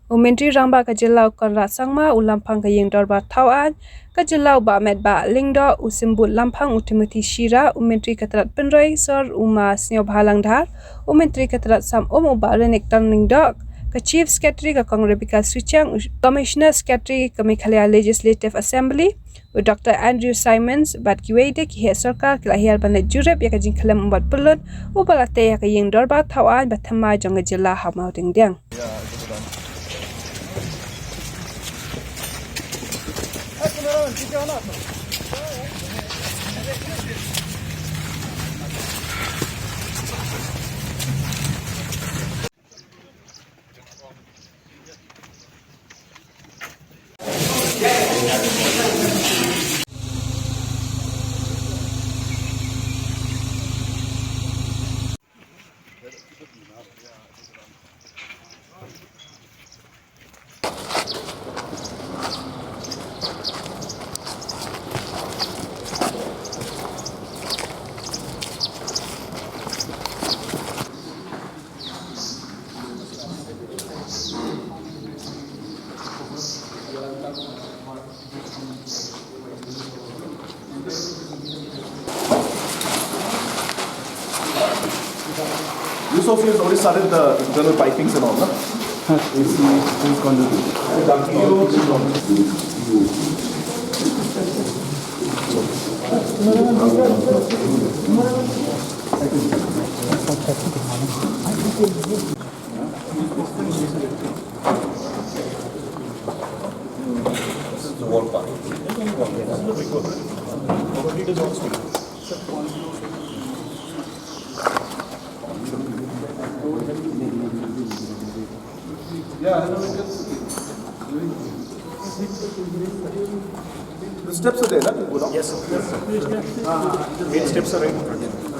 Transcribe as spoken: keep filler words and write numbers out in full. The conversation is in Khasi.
U Myntri Rangbah ka jylla u Conrad Sangma, u Lamphang ka Ïing Dorbar Thawaiñ ka jylla u Bah Metbah Lyngdoh, u Symbud Lamphang u Timothy Shira, u Myntri ka tnad pynroi sor u Ma Sniawbhalang Dhar, u Myntri ka tnad sam um u Bah Rynnick Tony Lyngdoh, ka Chief Secretary ka Kong Rebecca Suchiang, u Commissioner Secretary ka Meghalaya Legislative Assembly, u Doctor Andrew Symonds bad kiwei de ki heh sorkar ki la hiar ban leit jurip ïa ka jingkhlem u Batpyrlun uba la teh ïa ka Ïing Dorbar Thawaiñ ba thymmai jong ka jylla ha Mawdengdiang. This also has already started the internal pipings and all, no? Yes, it's going to be. The steps are there, no? To go down? Yes, sir. Yes, sir. Main steps are right in front.